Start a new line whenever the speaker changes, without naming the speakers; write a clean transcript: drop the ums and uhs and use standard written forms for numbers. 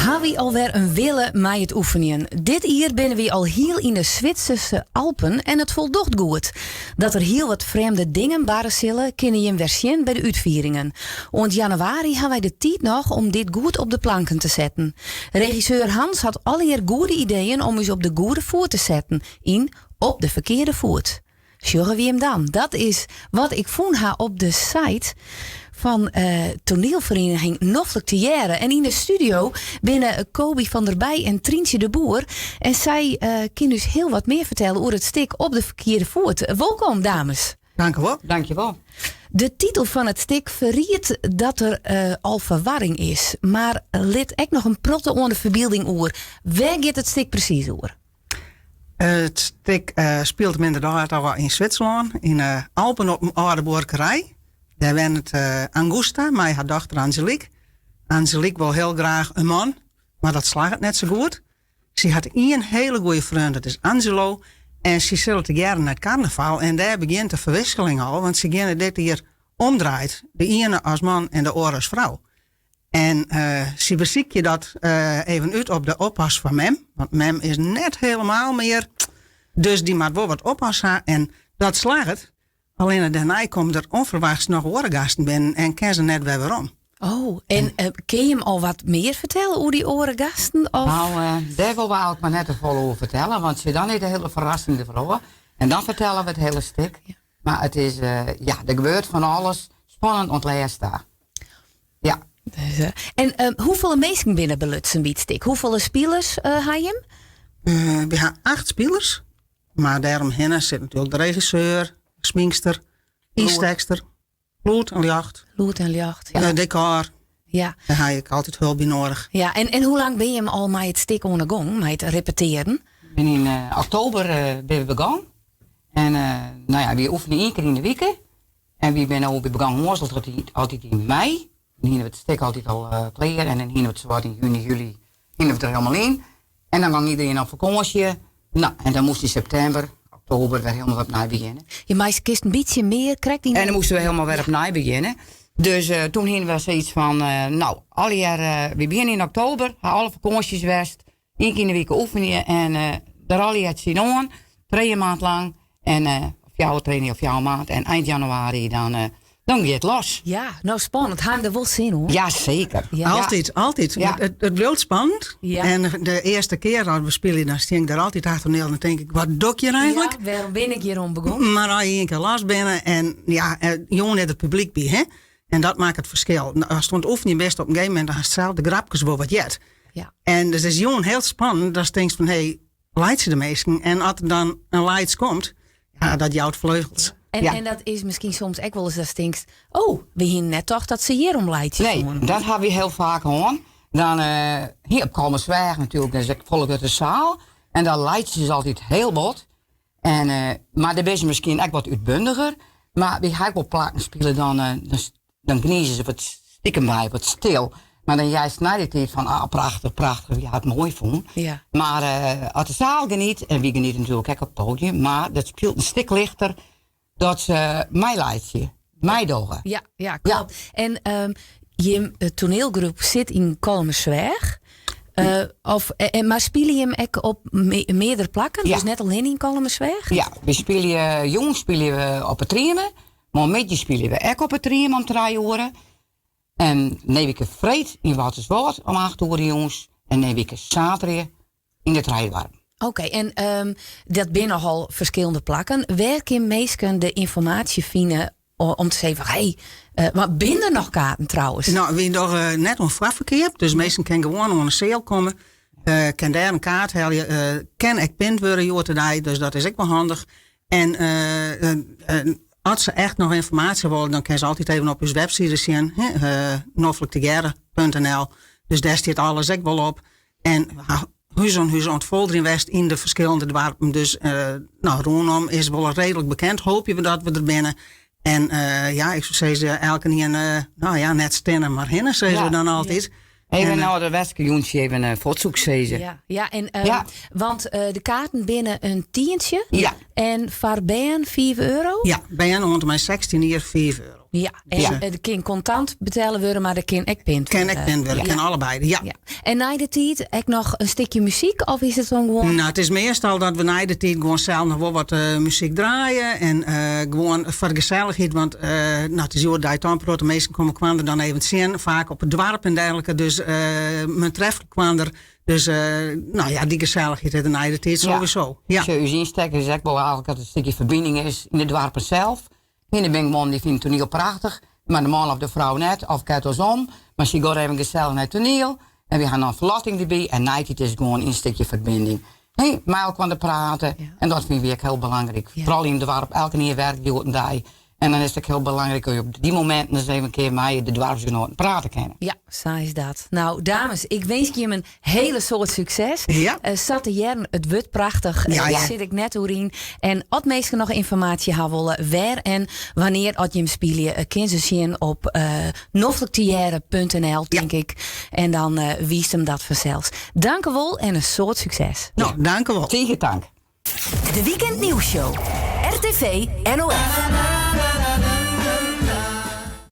Ha wy alwer in wille mei it oefenjen. Dit jier binne wy al hiel yn de Switserske Alpen en it foldocht goed. Dat der hiel wat frjemde dingen barre sille, kinne jim wer sjen by de útfieringen. Oant jannewaris ha wy de tiid noch om dit goed op de planken te setten. Regisseur Hans hat allegear goede ideeën om ús op de goede foet te setten yn Op de ferkearde foet. Sjogge wy him dan? Dat is wat ik fûn ha op de site fan toanielferieniging Noflik Tegearre. En yn de studio binne Coby van der Bij en Tryntsje de Boer. En sy kinne ús hiel wat mear fertelle oer it stik Op de ferkearde foet. Wolkom, dames.
Dankjewol.
Dankjewol.
De titel fan it stik ferriedt dat der al ferwarring is, mar lit ek noch in protte oan de ferbylding oer. Wêr giet it stik presys oer?
It stik spilet him ynderdaad ôf yn Switserlân, yn de Alpen op in âlde buorkerij. Dêr wennet Angusta mei har dochter Angelique. Angelique wol hiel graach in man, mar dat slagget net sa goed. Sy hat ien hiele goede freon, dat is Angelo. En sy sille tegearre nei it karnaval en dêr begjint de ferwisseling al, want sy geane dit jier omdraaid. De iene as man en de oare as frou. En sy besykje dat even út op de oppas fan mem. Want mem is net helemaal mear. Dus dy moat wol wat oppas ha. En dat slagget. Allinne dêrnei komme der ûnferwachts noch oare gasten binnen en kin se net wer werom.
Oh, en kin jim al wat mear fertelle oer dy oare gasten? Of?
Nou, dêr wolle we eigentlik mar net te folle oer fertelle, want sjoch, dan is de hiele ferrassing derôf. En dan fertelle we it hiele stik. Mar it is, ja, der gebeurt fan alles. Spannend oant lêst ta. Ja.
Dus, en hoefolle minsken binne belutsen by it stik? Hoefolle spilers ha jim?
Wy ha acht spilers. Mar dêromhinne sit natuerlik de regisseur, sminkster, ynstekster, lûd en ljocht.
Lûd en ljocht, ja.
Dekor.
Ja.
Dêr ha ik altyd hulp by noadich.
Ja, en hoe lang binne jim al mei it stik oan de gong, mei it repetearen?
Bin yn oktober binne we begûn. En no ja, wy oefenen ien kear yn de wike. En wy binne al begûn hoazelt altyd yn mei. Dan hiene we it stik altyd al klear en dan hiene we it sowat yn juny, july hiene we it der helemaal yn. En dan gong iedereen op fakânsje. No, en dan moast yn septimber, oktober wer helemaal opnij begjinne.
Je meist kinst in bytsje mear krekt yn.
En dan moasten we helemaal wer opnij begjinne. Dus toen hiene we sayts fan, no, allegear, we begjinne yn oktober, ha alle fakânsjes west, ien kear yn de wike oefenje en der allegear tsjinoan, trije maand lang. En fjouwer trainingen of fjouwer maand. En eind januari dan, dan giet it los.
Ja, no spannend. Ha jim der wol sin oan?
Ja, zeker.
Ja.
Altyd, altyd.
Ja.
It bliuwt spannend.
Ja.
En de earste kear dat we spylje, dan stean ik der altyd achter en dan tink ik, wat doch ik hjir eigentlik?
Ja, wêrom bin ik hjir oan begûn?
Mar as je ien kear los binne en ja, jûn is it publyk by, hè? En dat makket it ferskil. Ast oan it oefenjen bist, op in gegeven momint dan hast sels de grapkes wol wat heard.
Ja.
En dus is jûn hiel spannend, datst tinkst fan, hé, laitsje de minsken. En as der dan in laits komt, ja, dat jout fleugels.
En,
Ja.
en dat is miskien soms ek wolris datst tinkst, oh, we hiene net tocht dat se hjirom laitsje
Nee,
soenen.
dat ha we hiel faak hân. Dan hier op Kollumersweach natuerlik, dat is ek folle grutte saal. En dan laitsje se altyd hiel bot. En, mar dêr binne se miskien ek wat útbundiger. Mar wy ha ek wol plakken spile, dan, dan, dan gnize se wat stikem by, wat stil. Mar dan juist nei dy tiid fan, ah, prachtich, prachtich, wy ha it moai fûn.
Ja.
Mar as de saal geniet, en wy geniete natuerlik ek op it podium, mar dat spilet in stik lichter dat se meilaitsje, meidogge.
Ja, ja, klopt. En jim toanielgroep sit yn Kollumersweach. Of, en, mar spylje jim ek op meardere plakken?
Ja.
Dus net allinne yn Kollumersweach?
Ja, we spylje, jûn spylje we op 'e Trieme, mar middei spylje we ek op 'e Trieme om trije oere. En nije wike freed yn Wâlterswâld om 8 oere jûns. En nije wike saterdei yn de Trije Doarpen.
Oké, en dat binne nochal ferskillende plakken. Wêr kinne minsken de ynformaasje fine om te sizzen fan, hey, want binne der noch kaarten trouwens?
No, wy dogge net oan foarferkeap, dus minsken kinne gewoan oan de seal komme. Kin dêr in kaart helje. Kin ek pind wurde hjoed-de-dei, dus dat is ek wol handich. En as se echt noch ynformaasje wolle, dan kinne se altyd even op ús webside sjen, nofliktegearre.nl. Dus dêr stiet alles ek wol op. En we ha hús oan hús oan it folderjen west yn de ferskillende doarpen. Dus no, rûnom is wol reedlik bekend, hoopje we dat we der binne. En ja, ik soe sizze, elkenien, no ja, net stinne, mar hinne, sizze we dan altyd.
Even in âlderwetske jûntsje even fuort soe ik sizze.
Ja, ja, en, want de kaarten binne in tientsje.
Ja.
En foar bern 5 euro?
Ja, bern oant en mei 16 jier 5 euro.
Ja, en
Ja.
der kin kontant betelle wurde, mar der kin ek pint
Kin ek pint wurde, kin allebeide, ja.
Ja. En nei de tiid ek noch in stikje muzyk of is it dan gewoan...
Nou, it is meastal dat we nei de tiid gewoan sels noch wol wat muzyk draaie. En gewoan foar de gesellichheid, want nou, it is hjoed-de-dei toch in protte minsken komme elkoar dan even tsjin. Faak op it doarp en dergelike. Dus men treft elkoar. Dus nou ja, dy gesellichheid is der nei de tiid sowieso. Ja.
Sjoch, ús ynstek is ek wol eigentlik dat it in stikje ferbining is yn de doarpen sels. Hè, der binne mannen dy fine it toaniel prachtich, mar de man of de frou net, of krekt oarsom. Mar sy gean even gesellich nei it toaniel en wy ha dan ferlotting derby en neitiid is it gewoan in stikje ferbinding. Hè, mei elkoar te praten en dat fine wy ek hiel belangryk. Foaral yn it doarp, elkenien werkt hjoed-en-dei. En dan is it ek hiel belangryk dat je op dy mominten ris even in kear mei de doarpsgenoaten prate kinne.
Ja, sa is dat. Nou, dames, ik winsk jim in hiele soad sukses.
Ja.
Sa te hearren, it wurdt prachtich.
Ja,
Dêr
ja.
sit ik net oer yn. En as minsken noch ynformaasje ha wolle wêr en wannear oft jim spylje, kin se sjen op nofliktehearren.nl, tink ik. En dan wiist him dat fansels. Dankewol en in soad sukses.
Nou, dankewol.
Tige tank.
De Weekend Nieuws Show. RTV NOS.